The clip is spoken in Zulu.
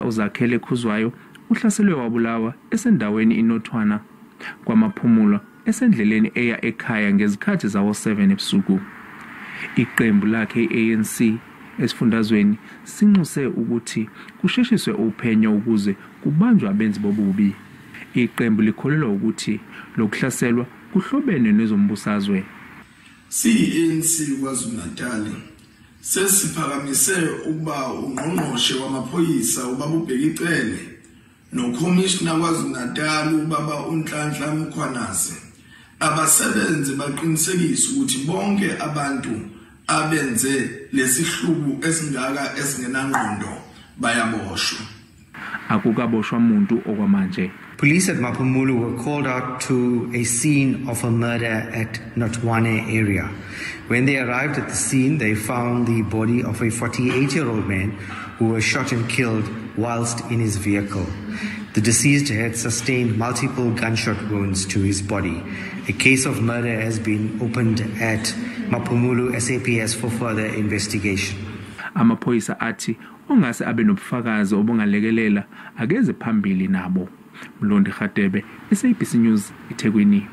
uZakhele Khuzwayo uhlaselwe wabulawa esendaweni iNothwana kwaMaphumulo esendleleni eya ekhaya ngezikhathi zawo-7 ebusuku. Iqembu lakhe i-ANC esifundazweni sinxuse ukuthi kusheshiswe uphenyo ukuze kubanjwe abenzi bobubi. Iqembu likholelwa ukuthi lokuhlaselwa kuhlobene nezombusazwe. Siyi-ANC KwaZulu-Natal sesiphakamise ukuba ungqongqoshe wamaphoyisa ubaba uBheki Cele nokhomishina KwaZulu-Natal ubaba uNhlanhla Mkhwanazi abasebenze baqinisekise ukuthi bonke abantu abenze lesihluku esingaka esingenangqondo bayaboshwa. Akukaboshwa muntu okwamanje. Police at Maphumulo were called out to a scene of a murder at Notwane area. When they arrived at the scene, they found the body of a 48-year-old man who was shot and killed whilst in his vehicle. The deceased had sustained multiple gunshot wounds to his body. A case of murder has been opened at Maphumulo SAPS for further investigation. Amaphoyisa athi ongase abe nobufakazi obungalekelela akeze phambili nabo. Mlondi Khatebe, SABC News, eThekwini.